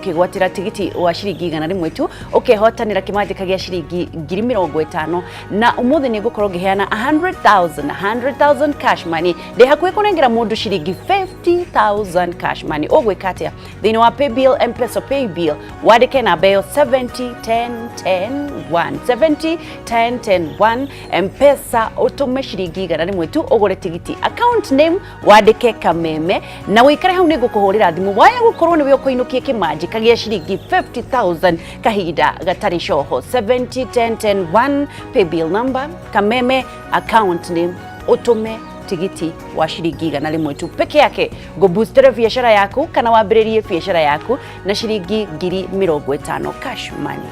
Ũkĩgwatĩra tigiti wa ciringi 100 tu, ũkehotanĩra kĩmanjĩka gĩa ciringi 50,000, na ũmũthĩ nĩ ngũkorwo ngĩheana 100,000 100,000 cash money. Ndĩ hakuhĩ kũnengera mũndũ ciringi 50,000 cash money. Ũgwĩka atĩa? Thĩinĩ wa paybill, Mpesa paybill, wandĩke namba ĩyo 70 10 10 1, 70 10 10 1, Mpesa, ũtũme ciringi 100 tu ũgũre tigiti. Account name wandĩke Kameme, na wĩikare hau, nĩ ngũkũhũrĩra thimũ. Waya gũkorwo nĩwe ũkũinũkia kĩmanjĩka gĩa ciringi 50,000 kahinda gatarĩ coho. 70 10 10 1, paybill number, Kameme account name, ũtũme tigiti wa ciringi 100 tu peke yake, ngũboostere biacara yaku kana wambĩrĩrie biacara yaku na ciringi 50,000 cash money.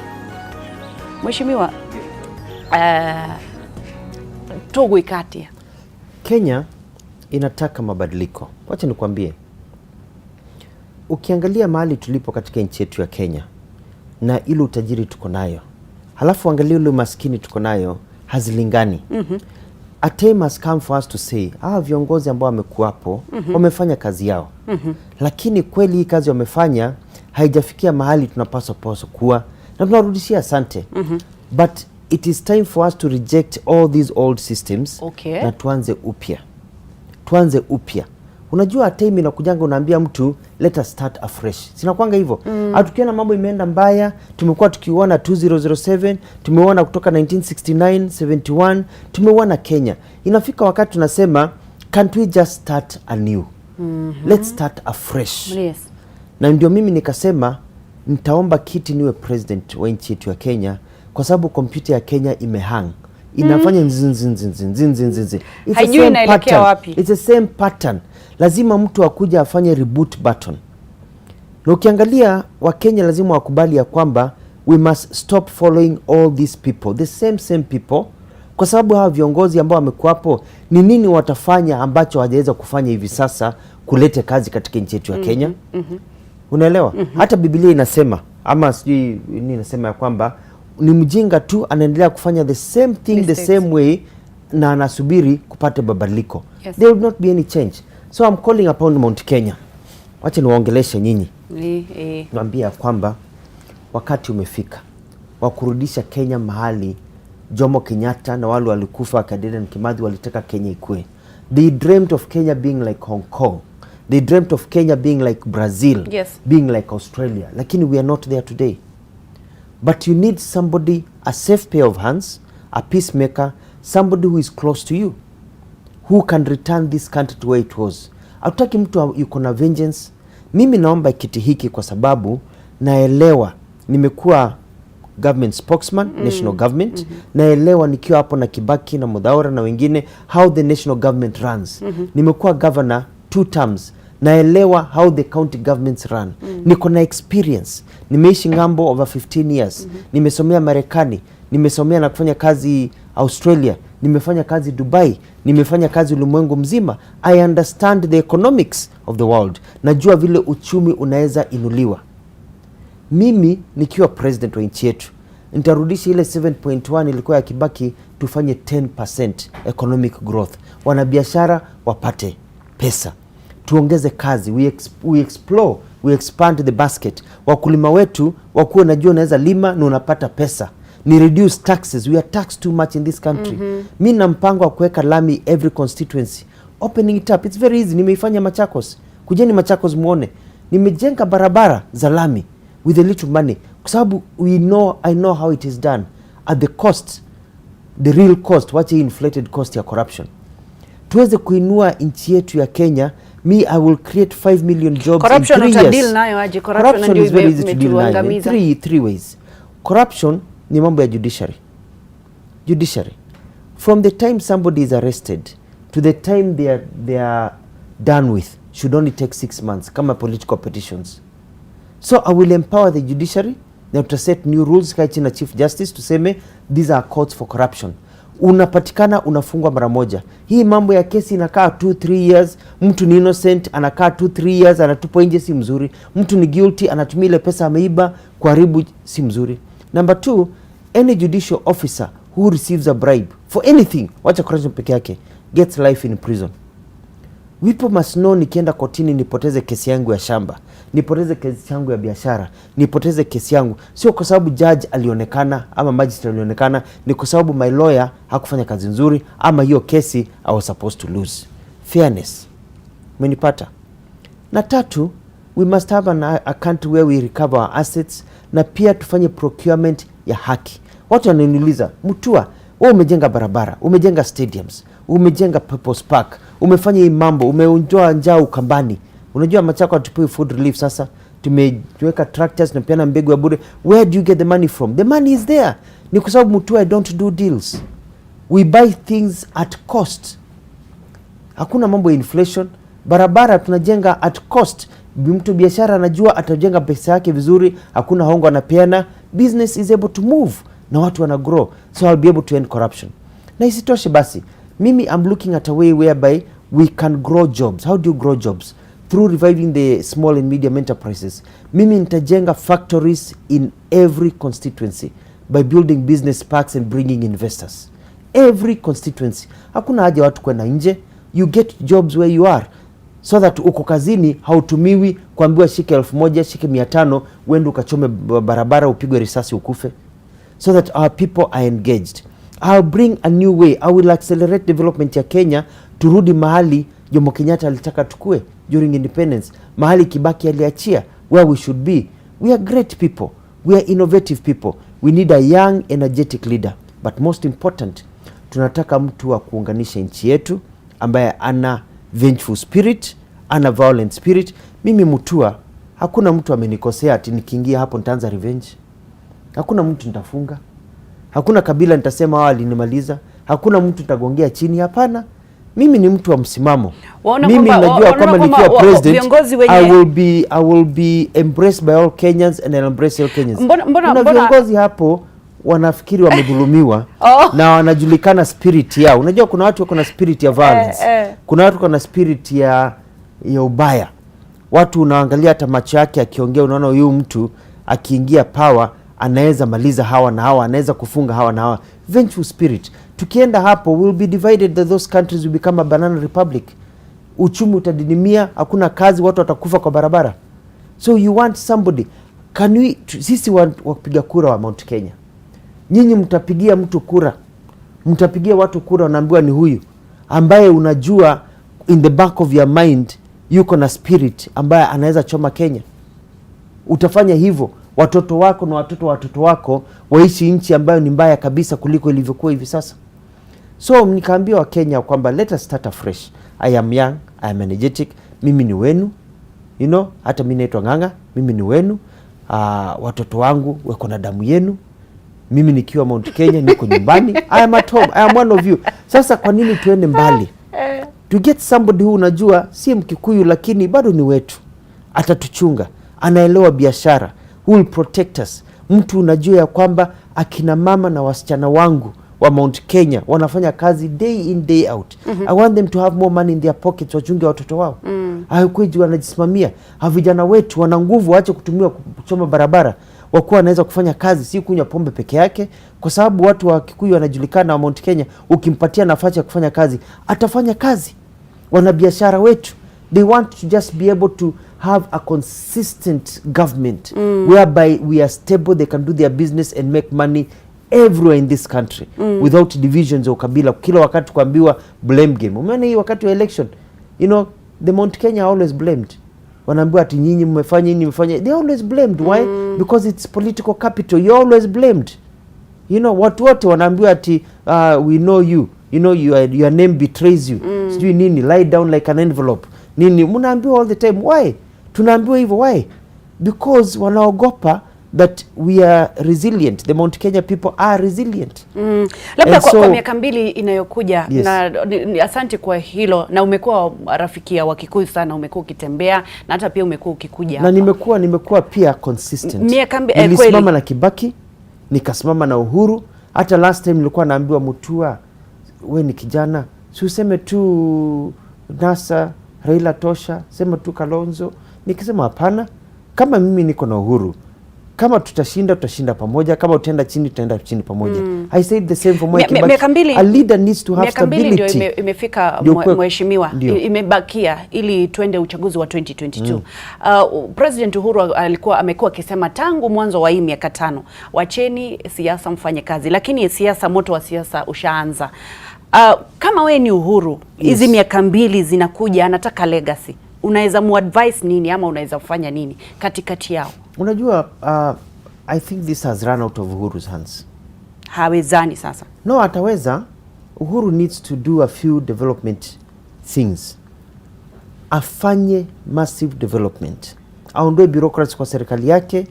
Mheshimiwa, tũgwĩka atĩa? Kenya inataka mabadiliko. Wacha nikwambie, ukiangalia mahali tulipo katika nchi yetu ya Kenya na ile utajiri tuko nayo, halafu angalia ule umaskini tuko nayo, hazilingani. A time has come for us to say hawa viongozi ambao wamekuwapo wamefanya kazi yao, lakini kweli hii kazi wamefanya haijafikia mahali tunapaswa paswa kuwa, na tunarudishia asante, but it is time for us to reject all these old systems na tuanze upya, tuanze upya. Unajua time inakujanga unaambia mtu, "Let us start afresh." Sinakwanga hivyo? Mm. Tukiona mambo imeenda mbaya, tumekuwa tukiona 2007, tumeona kutoka 1969, 71, tumeona Kenya. Inafika wakati tunasema, "Can't we just start anew? Let's start afresh." Na ndio mimi nikasema nitaomba kiti niwe president wa nchi yetu ya Kenya, kwa sababu kompyuta ya Kenya imehang, inafanya nzinzinzinzinzinzinzinzi. It's the Haijui same inaelekea pattern. Wapi. It's the same pattern. Lazima mtu akuja afanye reboot button. Na ukiangalia, Wakenya lazima wakubali ya kwamba we must stop following all these people, the same same people, kwa sababu hawa viongozi ambao wamekuwapo, ni nini watafanya ambacho hawajaweza kufanya hivi sasa kuleta kazi katika nchi yetu ya Kenya? Unaelewa? Hata Biblia inasema, ama sijui nini inasema, ya kwamba ni mjinga tu anaendelea kufanya the same thing the Mistakes. Same way na anasubiri kupata mabadiliko. There will not be any change. So I'm calling upon Mount Kenya. Wacha niwaongeleshe nyinyi. Niwaambie ya kwamba wakati umefika wa kurudisha Kenya mahali Jomo Kenyatta na wale walikufa, Dedan Kimathi, walitaka Kenya ikue. They dreamt of Kenya being like Hong Kong. They dreamt of Kenya being like Brazil, being like Australia. Lakini we are not there today. But you need somebody, a safe pair of hands, a peacemaker, somebody who is close to you, who can return this country to where it was. Hatutaki mtu yuko na vengeance. Mimi naomba kiti hiki kwa sababu naelewa, nimekuwa government spokesman, national government. Naelewa nikiwa hapo na Kibaki na Muthaura na wengine how the national government runs. Nimekuwa governor two terms, naelewa how the county governments run. Niko na experience, nimeishi ng'ambo over 15 years. Nimesomea Marekani, nimesomea na kufanya kazi Australia, nimefanya kazi Dubai, nimefanya kazi ulimwengu mzima. I understand the economics of the world. Najua vile uchumi unaweza inuliwa. Mimi nikiwa president wa nchi yetu nitarudisha ile 7.1 ilikuwa ya Kibaki, tufanye 10% economic growth, wanabiashara wapate pesa, tuongeze kazi, we explore, we expand the basket, wakulima wetu wakuwe najua unaweza lima na unapata pesa, ni reduce taxes. We are taxed too much in this country. Mi na mpango wa kuweka lami every constituency, opening it up. It's very easy. Nimeifanya Machakos. Kujeni Machakos muone, nimejenga barabara za lami with a little money, kwa sababu we know, I know how it is done at the cost, the real cost. Wache hii inflated cost ya corruption, tuweze kuinua nchi yetu ya Kenya. Me, I will create 5 million jobs Corruption in 3 utadeal years. nayo aje? Corruption Corruption ndio is very easy to deal nayo in imetuangamiza. three ways. Corruption ni mambo ya judiciary. Judiciary, from the time somebody is arrested to the time they are done with should only take 6 months, kama political petitions. So I will empower the judiciary na tuta set new rules. Kae chini na Chief Justice, tuseme these are courts for corruption. Unapatikana, unafungwa mara moja. Hii mambo ya kesi inakaa 2 3 years, mtu ni innocent anakaa 2 3 years, anatupwa nje, si mzuri. Mtu ni guilty, anatumia ile pesa ameiba kuharibu, si mzuri. Number two, any judicial officer who receives a bribe for anything, wacha corruption peke yake, gets life in prison. People must know nikienda kotini nipoteze kesi yangu ya shamba, nipoteze kesi yangu ya biashara, nipoteze kesi yangu, sio kwa sababu judge alionekana ama magistrate alionekana, ni kwa sababu my lawyer hakufanya kazi nzuri ama hiyo kesi I was supposed to lose. Fairness. Umenipata? Na tatu, we must have a country where we recover our assets na pia tufanye procurement ya haki. Watu wananiuliza, "Mutua, wewe umejenga barabara, umejenga stadiums, umejenga People's Park, umefanya hii mambo, umeondoa njaa Ukambani. Unajua Machakos hatupewi food relief sasa, tumeweka tractors, tunapeana mbegu ya bure. Where do you get the money from?" The money is there. Ni kwa sababu, Mutua, I don't do deals. We buy things at cost. Hakuna mambo ya inflation. Barabara tunajenga at cost. Mtu biashara anajua atajenga pesa yake vizuri, hakuna hongo anapeana, business is able to move na watu wana grow, so I'll be able to end corruption. Na isitoshe basi, mimi I'm looking at a way whereby we can grow jobs. How do you grow jobs? Through reviving the small and medium enterprises. Mimi nitajenga factories in every constituency by building business parks and bringing investors every constituency. Hakuna haja watu kwenda nje, you get jobs where you are so that uko kazini, hautumiwi kuambiwa shike 1000, shike 500, uende ukachome barabara, upigwe risasi ukufe, so that our people are engaged. I'll bring a new way. I will accelerate development ya Kenya, turudi mahali Jomo Kenyatta alitaka tukue during independence, mahali Kibaki aliachia, where we should be. We are great people. We are innovative people. We need a young, energetic leader. But most important, tunataka mtu wa kuunganisha nchi yetu ambaye ana vengeful spirit, ana violent spirit. Mimi Mutua, hakuna mtu amenikosea ati nikiingia hapo nitaanza revenge. Hakuna mtu nitafunga, hakuna kabila nitasema hao alinimaliza, hakuna mtu nitagongea chini. Hapana, mimi ni mtu wa msimamo. Waona Mimi najua waona kwamba kwamba nikiwa president viongozi wenye- I will be embraced by all Kenyans and I'll embrace all Kenyans. Kuna viongozi hapo wanafikiri wamedhulumiwa na wanajulikana spirit yao. Unajua kuna watu wako na spirit ya violence. Kuna watu wako na spirit ya ubaya. Watu unaangalia hata macho yake akiongea, unaona huyu mtu akiingia power anaweza maliza hawa na hawa, anaweza kufunga hawa na hawa. Vengeful spirit. Tukienda hapo we'll be divided, that those countries will become a banana republic. Uchumi utadidimia, hakuna kazi, watu watakufa kwa barabara. So you want somebody can we, sisi wapiga kura wa Mount Kenya, nyinyi mtapigia mtu kura, mtapigia watu kura, unaambiwa ni huyu ambaye unajua in the back of your mind yuko na spirit ambaye anaweza choma Kenya. Utafanya hivyo watoto wako na watoto wa watoto wako waishi nchi ambayo ni mbaya kabisa kuliko ilivyokuwa hivi sasa. So nikaambia Wakenya kwamba let us start afresh. I am young, I am energetic, mimi ni wenu, hata mi naitwa Ng'ang'a, mimi ni wenu. Watoto wangu wako na damu yenu. Mimi nikiwa Mount Kenya niko nyumbani. I am at home, I am one of you. Sasa kwa nini tuende mbali? To get somebody who unajua si Mkikuyu lakini bado ni wetu, atatuchunga, anaelewa biashara, who will protect us. Mtu unajua ya kwamba akina mama na wasichana wangu wa Mount Kenya wanafanya kazi day in, day out. I want them to have more money in their pockets, wachunge watoto wao mm. Wanajisimamia. Ha, vijana wetu wana nguvu, waache kutumiwa kuchoma barabara, wakuwa wanaweza kufanya kazi, si kunywa pombe peke yake, kwa sababu watu wa Kikuyu wanajulikana wa Mount Kenya, ukimpatia nafasi ya kufanya kazi atafanya kazi. Wanabiashara wetu, they want to just be able to have a consistent government whereby we are stable, they can do their business and make money everywhere in this country without divisions za ukabila, kila wakati kuambiwa blame game. Umeona hii wakati wa election, the Mount Kenya are always blamed, wanaambiwa ati nyinyi mmefanya, nyinyi mmefanya. They are always blamed. Why? Because it's political capital. You're always blamed. Watu wote wanaambiwa ati we know you, your name betrays you, sijui nini, lie down like an envelope, nini, mnaambiwa all the time. Why tunaambiwa hivyo? Why? Because wanaogopa that we are resilient. The Mount Kenya people are resilient. Labda And kwa miaka 2 inayokuja Yes. na asante kwa hilo, na umekuwa rafiki ya Wakikuyu sana, umekuwa ukitembea na hata pia umekuwa ukikuja Na hapa. nimekuwa pia consistent. Miaka Nilisimama kweli. Na Kibaki, nikasimama na Uhuru. Hata last time nilikuwa naambiwa, "Mutua, we ni kijana, si useme tu NASA, Raila tosha, sema tu Kalonzo." Nikisema hapana, kama mimi niko na Uhuru, Kama tutashinda, tutashinda pamoja. Kama utaenda chini, tutaenda chini pamoja. I said the same for Mwai Kibaki. Miaka mbili A leader needs to have Miaka 2 ndio stability. Imefika Ndio mheshimiwa, Ndio. Imebakia ili twende uchaguzi wa 2022. President Uhuru alikuwa amekuwa akisema tangu mwanzo wa hii miaka 5, wacheni siasa mfanye kazi, lakini siasa, moto wa siasa ushaanza. Kama we ni Uhuru, hizi miaka 2 zinakuja, anataka legacy, unaweza muadvise nini ama unaweza kufanya nini katikati yao? Unajua, I think this has run out of Uhuru's hands. Hawezani sasa? No, ataweza. Uhuru needs to do a few development things. Afanye massive development, aondoe bureaucrats kwa serikali yake,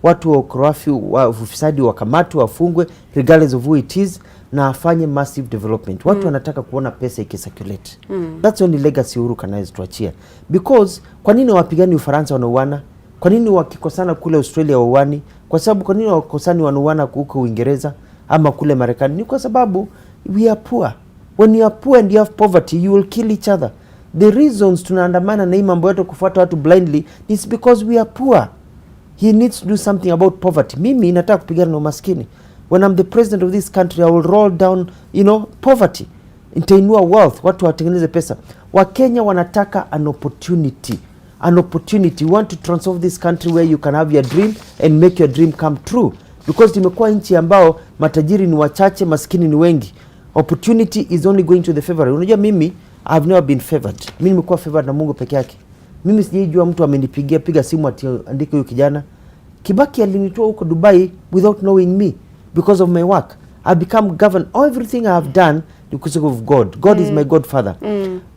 watu wa ukorofi, wa ufisadi wakamatwe, wafungwe, regardless of who it is, na afanye massive development. Watu wanataka kuona pesa ikicirculate. That's the only legacy Uhuru kanaweza tuachia. Because kwa nini wapigani Ufaransa wanauana? Kwa nini wakikosana kule Australia wauani? Kwa sababu kwa nini wakosani wanauana huko Uingereza ama kule Marekani? Ni kwa sababu we are poor. When you are poor and you have poverty, you will kill each other. The reasons tunaandamana na hii mambo yote kufuata watu blindly is because we are poor. He needs to do something about poverty. Mimi nataka kupigana na umaskini. When I'm the president of this country, I will roll down poverty. Nitainua wealth, watu watengeneze pesa. Wakenya wanataka an opportunity. An opportunity. We want to transform this country where you can have your dream and make your dream come true. Because imekuwa nchi ambao matajiri ni wachache, maskini ni wengi. Opportunity is only going to the favored. Unajua mimi, I've never been favored. Mimi nimekuwa favored na Mungu peke yake. Mimi sijaijua mtu amenipigia piga simu ati andike huyu kijana. Kibaki alinitoa huko Dubai without knowing me because of my work. I become governor. Everything I have done because of God. God is my godfather.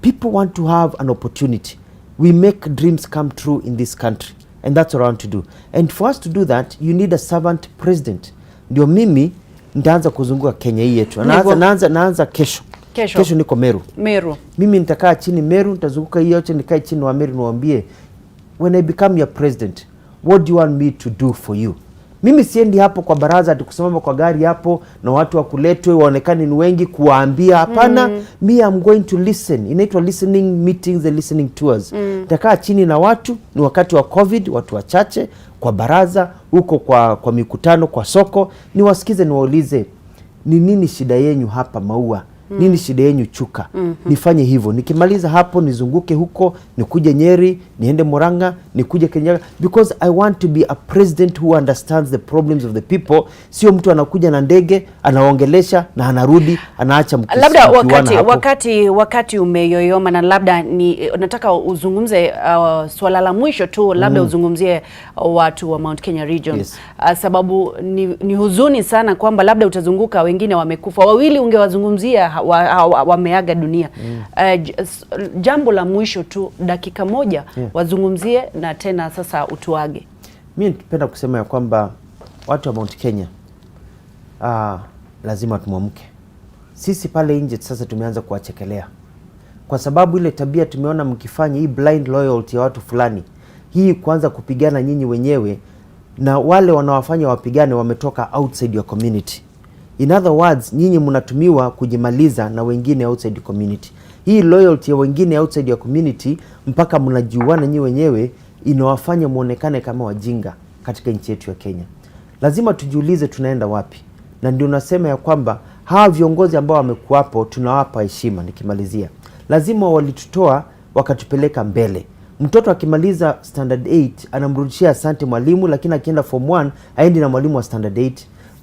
People want to have an opportunity. We make dreams come true in this country, and that's what I want to do. And for us to do that, you need a servant president. Ndio mimi nitaanza kuzunguka Kenya hii yetu. Naanza, naanza kesho. Kesho. Kesho niko Meru. Meru. Mimi nitakaa chini Meru, nitazunguka hii yote, nikae chini wa Meru niwaambie, when I become your president, what do you want me to do for you? Mimi siendi hapo kwa baraza ati kusimama kwa gari hapo na watu wakuletwe waonekane ni wengi kuwaambia, hapana. Me, I'm going to listen. Inaitwa listening meetings and listening tours. Nitakaa chini na watu, ni wakati wa COVID, watu wachache kwa baraza huko, kwa mikutano, kwa soko, niwasikize, niwaulize ni nini shida yenyu hapa Maua, nini shida yenyu Chuka. Nifanye hivyo, nikimaliza hapo nizunguke huko, nikuje Nyeri, niende Murang'a, nikuje Kirinyaga, because I want to be a president who understands the problems of the people. Sio mtu anakuja na ndege, anaongelesha na anarudi anaacha Labda mkiuana wakati, hapo. wakati umeyoyoma na labda ni nataka uzungumze swala la mwisho tu, labda uzungumzie watu wa Mount Kenya Region. Sababu ni huzuni sana kwamba labda utazunguka wengine wamekufa, wawili ungewazungumzia wameaga dunia. Jambo la mwisho tu dakika 1 wazungumzie na tena sasa utuage. Mi napenda kusema ya kwamba watu wa Mount Kenya, lazima tumwamke. Sisi pale nje sasa tumeanza kuwachekelea kwa sababu ile tabia tumeona mkifanya hii blind loyalty ya watu fulani, hii kuanza kupigana nyinyi wenyewe na wale wanaowafanya wapigane wametoka outside your community. In other words, nyinyi mnatumiwa kujimaliza na wengine outside your community. Hii loyalty ya wengine outside your community mpaka mnajiuana nyinyi wenyewe inawafanya muonekane kama wajinga katika nchi yetu ya Kenya. Lazima tujiulize tunaenda wapi, na ndio nasema ya kwamba hawa viongozi ambao wamekuwapo tunawapa heshima. Nikimalizia, lazima walitutoa wakatupeleka mbele. Mtoto akimaliza standard 8 anamrudishia asante mwalimu, lakini akienda form 1 aendi na mwalimu wa standard 8.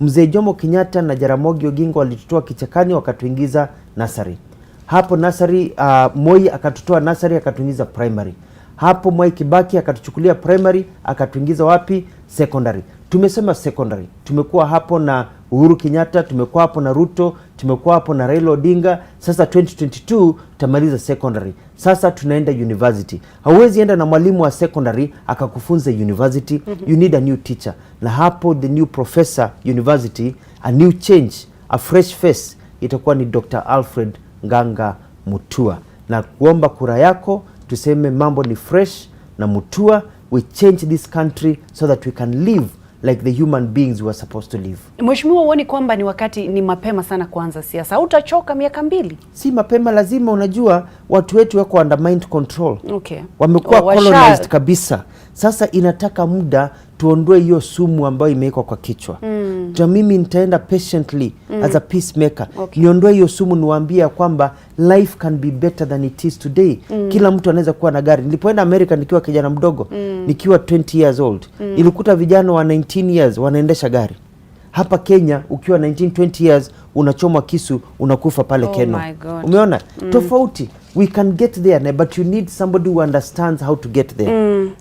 Mzee Jomo Kenyatta na Jaramogi Oginga walitutoa kichakani wakatuingiza nursery. Hapo nursery, Moi akatutoa nursery akatuingiza primary. Hapo Mwai Kibaki akatuchukulia primary akatuingiza wapi? Secondary. Tumesema secondary, tumekuwa hapo na Uhuru Kenyatta, tumekuwa hapo na Ruto, tumekuwa hapo na Raila Odinga. Sasa 2022 tutamaliza secondary, sasa tunaenda university. Hauwezi enda na mwalimu wa secondary akakufunza university. You need a new teacher, na hapo the new professor university, a new change, a fresh face itakuwa ni Dr. Alfred Nganga Mutua, na kuomba kura yako, tuseme mambo ni fresh na Mutua, we change this country so that we can live like the human beings we are supposed to live. Mheshimiwa, huoni kwamba ni wakati ni mapema sana kuanza siasa? Utachoka miaka 2? Si mapema, lazima unajua watu wetu wako under mind control. Wamekuwa Oh, colonized kabisa. Sasa inataka muda. Tuondoe hiyo sumu ambayo imewekwa kwa kichwa. Ja, mimi nitaenda patiently as a peacemaker, niondoe hiyo sumu, niwaambie ya kwamba life can be better than it is today. Kila mtu anaweza kuwa na gari. Nilipoenda America nikiwa kijana mdogo, nikiwa 20 years old, nilikuta vijana wa 19 years wanaendesha gari. Hapa Kenya ukiwa 19 20 years unachomwa kisu, unakufa pale Oh Keno. My God. Umeona tofauti? We can get there, but you need somebody who understands how to get there.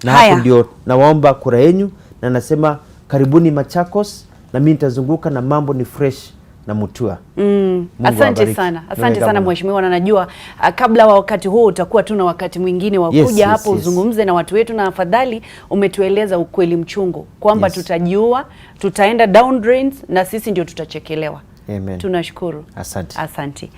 Na Haya. Hapo ndio nawaomba kura yenyu na nasema karibuni Machakos, na mimi nitazunguka na mambo ni fresh na Mutua. Mungu Asante awabariki. sana, asante Wewe sana gavana. Mheshimiwa, na najua kabla wa wakati huo utakuwa tu na wakati mwingine wa kuja hapo uzungumze na watu wetu, na afadhali umetueleza ukweli mchungu kwamba tutajiua, tutaenda down drains na sisi ndio tutachekelewa. Amen. Tunashukuru. Asante. Asante.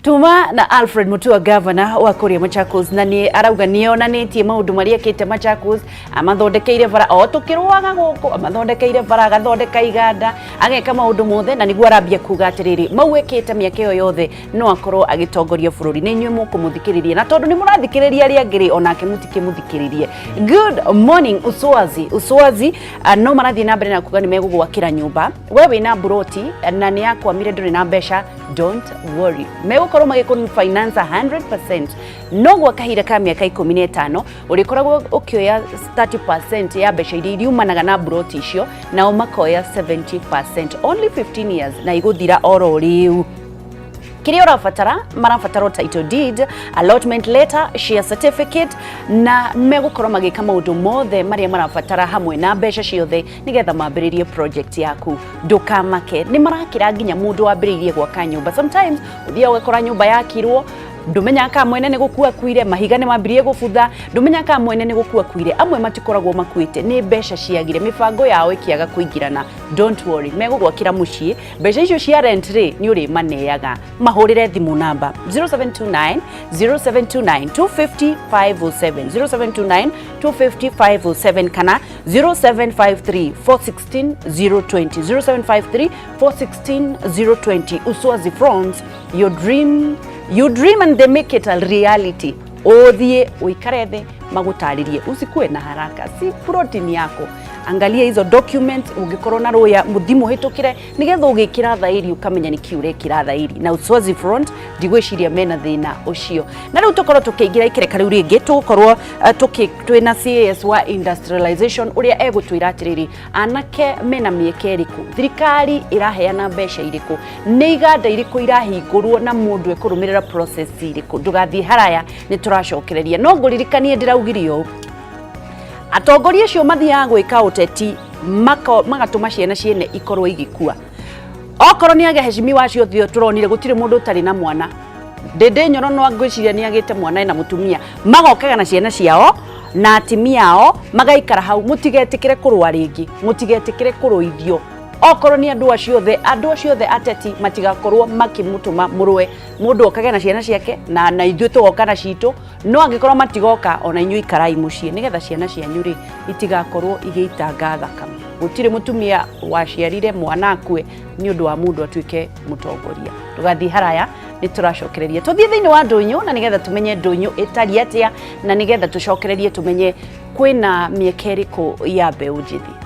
Tuma na Alfred Mutua, governor wa kuria Machakos, na ni arauga nionanitie maundu maria ekite Machakos, amathondekeire bara o tukirwaga guku, amathondekeire bara, agathondeka iganda, ageka maundu mothe, na niguo arambia kuga atiriri mau ekite miaka iyo yothe no akorwo agitongoria bururi. Ni inyuĩ mũkũmũthikĩrĩria, na tondũ nĩ mũrathikĩrĩria arĩa angĩ rĩ, onake mũtikĩmũthikĩrĩrie. Good morning, Uswazi. Uswazi no marathiĩ na mbere na kuga nĩ megũgwakĩra nyũmba. We wĩna mburoti na nĩ yakwamire, ndũrĩ na mbeca, don't worry, megũkorwo magĩkũ finance 100%, no gwa kahinda ka mĩaka 15 ũrĩkoragwo ũkĩoya 30% ya mbeca iria iriumanaga na mburoti icio, nao makoya 70%. Only 15 years na igũthira oro rĩu. Kĩrĩa ũrabatara, marabatara title deed, allotment letter, share certificate, na megũkorwo magĩka maũndũ mothe marĩa marabatara hamwe na mbeca ciothe nĩgetha mambĩrĩrie project yaku. Ndũkamake, nĩ marakĩra nginya mũndũ wambĩrĩirie gwaka nyũmba. Sometimes ũthiaga ũgakora nyũmba yakirwo, ndũmenyaga kana mwene nĩ gũkua akuire, mahiga nĩ mambirie gũbutha, ndũmenyaga kana mwene nĩ gũkua akuire. Amwe matikoragwo makuĩte, nĩ mbeca ciagire, mĩbango yao ĩkĩaga kũingĩrana. Don't worry, megũgwakĩra mũciĩ. Mbeca icio cia rent rĩ, nĩ ũrĩmaneaga. Mahũrĩre thimũ namba 0729 0729 250 507, 0729 250 507, kana 0753 416 020, 0753 416 020. Uswazi Fronts, your dream, you dream and they make it a reality. Ũthiĩ ũikare thĩ magũtarĩrie, usikue na haraka, si ploti yako. Angalia hizo documents, ũngĩkorwo na rũya mũthi mũhĩtũkĩre nĩgetha ũgĩkĩra thaĩri ũkamenya nĩkĩ ũrekĩra thaĩri. Na Uswazi Front ndigwĩciria mena thĩna ũcio. Na rĩu tũkorwo tũkĩingĩra ikereka rĩu rĩngĩ, tũgũkorwo twĩna CAS wa industrialization ũrĩa egũtwĩra atĩrĩrĩ, anake mena mĩeke ĩrĩkũ, thirikari ĩraheana mbeca irĩkũ, nĩ iganda irĩkũ irahingũrwo, na mũndũ ekũrũmĩrĩra process irĩkũ. Ndũgathiĩ haraya, nĩ tũracokereria. No ngũririkanie ndĩraugire ũũ, atongoria acio mathiaga gwĩka ũteti magatũma ciana ciene ikorwo igĩkua. Okorwo nĩ age heshimiwa acio othe tũronire, gũtirĩ mũndũ ũtarĩ na mwana. Ndĩndĩ Nyoro no ngwĩciria nĩ agĩte mwana ena mũtumia. Magokaga na ciana ciao na atimia ao magaikara hau. Mũtigetĩkĩre kũrũa rĩngĩ, mũtigetĩkĩre kũrũithio. Okorwo nĩ andũ acio othe, andũ acio othe ateti matigakorwo makĩmũtũma mũrũe. Mũndũ okage na ciana ciake na ithuĩ tũgoka na citũ. No angĩkorwo matigoka, ona inyuĩ ikarai mũciĩ nĩgetha ciana cianyu rĩ itigakorwo igĩitanga thakame. Gũtirĩ mũtumia waciarire mwana akue nĩ ũndũ wa mũndũ atuĩke mũtongoria. Ndũgathiĩ haraya, nĩ tũracokereria. Tũthiĩ thĩinĩ wa ndũnyũ na nĩgetha tũmenye ndũnyũ ĩtariĩ atĩa, na nĩgetha tũcokererie tũmenye kwĩna mĩeke ĩrĩkũ ya mbeũ njĩthĩ.